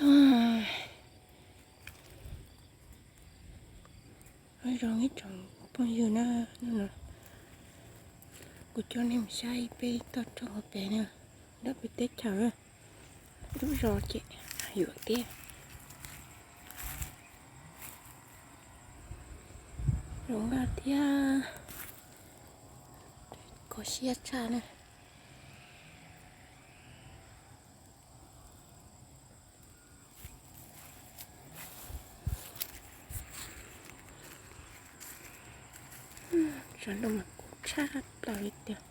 Nyob zoo ib tsoom phooj ywg na, hnub no kuv coj nej mus saib ib peb toj roob hauv pes na, nram peb teb chaws, lub zos ces yuav tiag, zoo nkauj thiab kho siab tshaj na. Tshav ntuj mas kub tshaj plaws li tiag.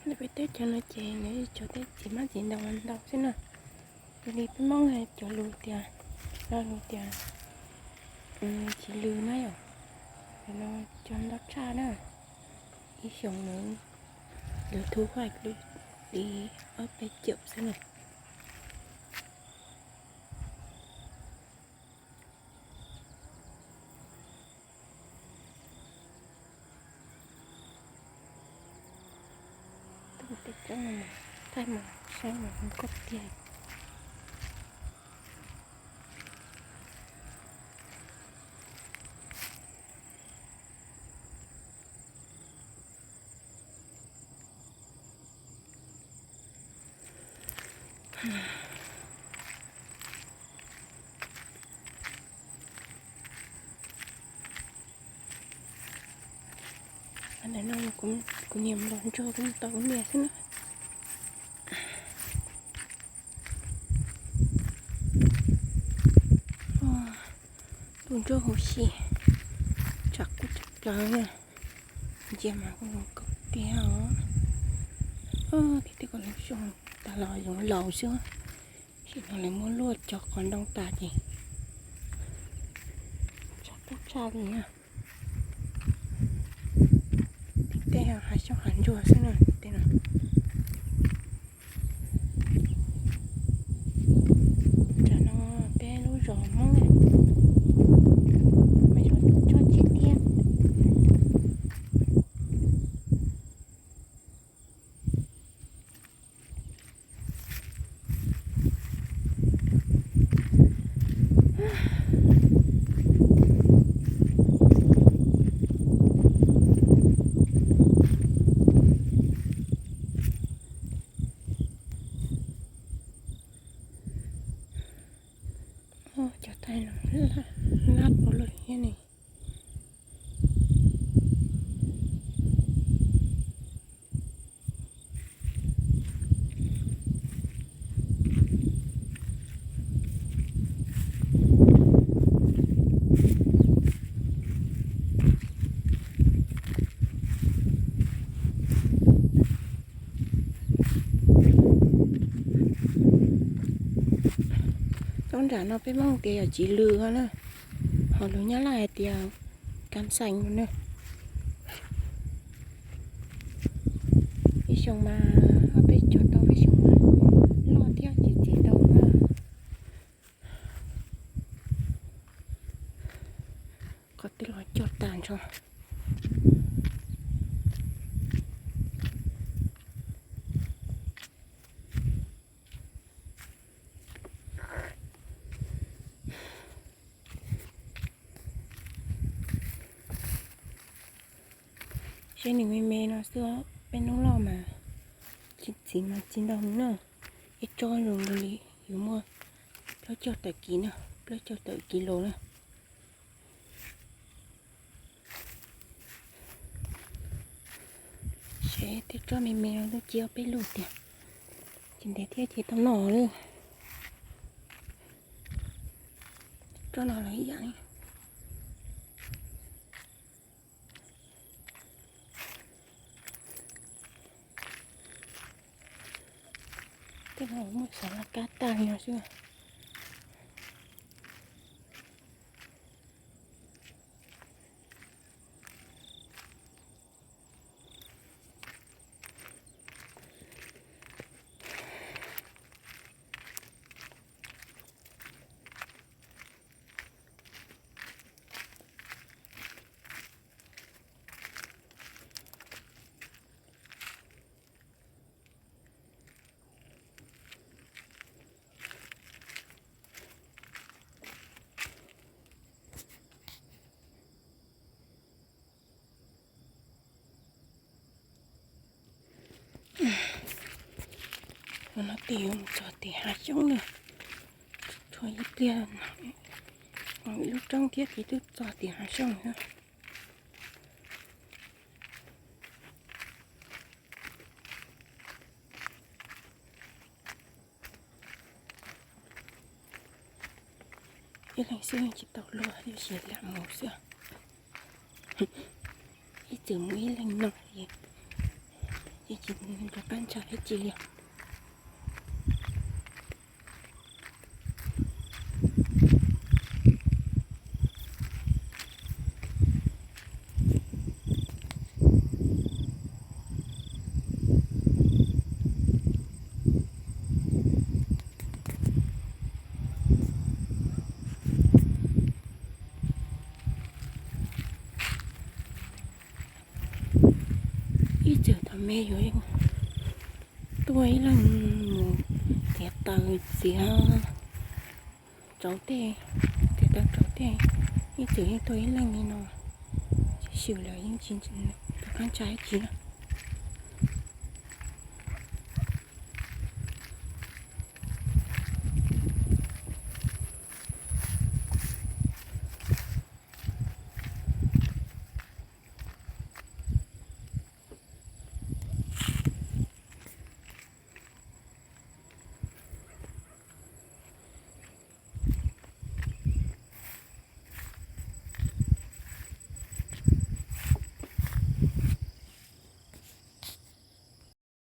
Nyob peb teb chaws no ces nws cov txiv hmab txiv ntoo ntau xwb na. Yog li peb Hmoob cov lus tias, lo lus tias txiv lws na yom, no cog ntau tshaj na. Ib xyoos nws lws thu haj li ob peb caum xwb na. Tej tsob no thaij mas saib mas zoo nkauj tiag. Ntawm no kuv niam los ntsuag kuv tau kuv niam xwb na. Ntuj ntsuab huv si, tshav kub tshaj plaws na. Ntsia mas kuj zoo nkauj tiag os. Tiag tiag, kom lub xyoo tas los zoo laus xwb, sim no lawv muab luaj cov qhov ntoo tas ces tshav kub tshaj li na. Tej hav xyoob hav ntsuag xwb na tej no. Tam no peb lub zos Hmoob na, mas yog tsob tshiab tiag. Cov thaij no lab ua luaj thiab ne. Tsob nram no peb Hmoob tias yog txiv lws na, ho lus Nyab Laj hais tias kam xeem no na. Ib xyoos mas ob peb cog tau, ib xyoos mas loj thiab tsis txiv ntau na. Qhov twg los cog tas nrho. Seb nws me me no xwb, peb hnub loj mas tsis txiv mas txiv ntau na. Ib tsob zoo li yuav muaj plaub caug tawm kis na, plaub caug tawm kis lus na. Seb tej tsob me me no twb cia peb lub tiag, ces ntev thiab ces tau noj li. Tsob no los ib yam li. Tej no muaj xov laj kab tag li no xwb. Ua no tes yuav mus txog tim hav xyoob na. Tshua ib pliag no, ib lub roob thiab ces twb txog tim hav xyoob na. Ib leeg xwb tsis tau luag, tab sis lam mus xwb. Ib txwm mus ib leeg no ces tsis rov qab ntshaw dab tsi li. Ib txwm thaum me yuav tuaj ib leeg mus ntiav taws txiav rauv tej, ntiav taws rauv tej, ib txwm yeej tuaj ib leeg li no, tsis swm lawm yeej tsis rov qab ntshaw dab tsi na.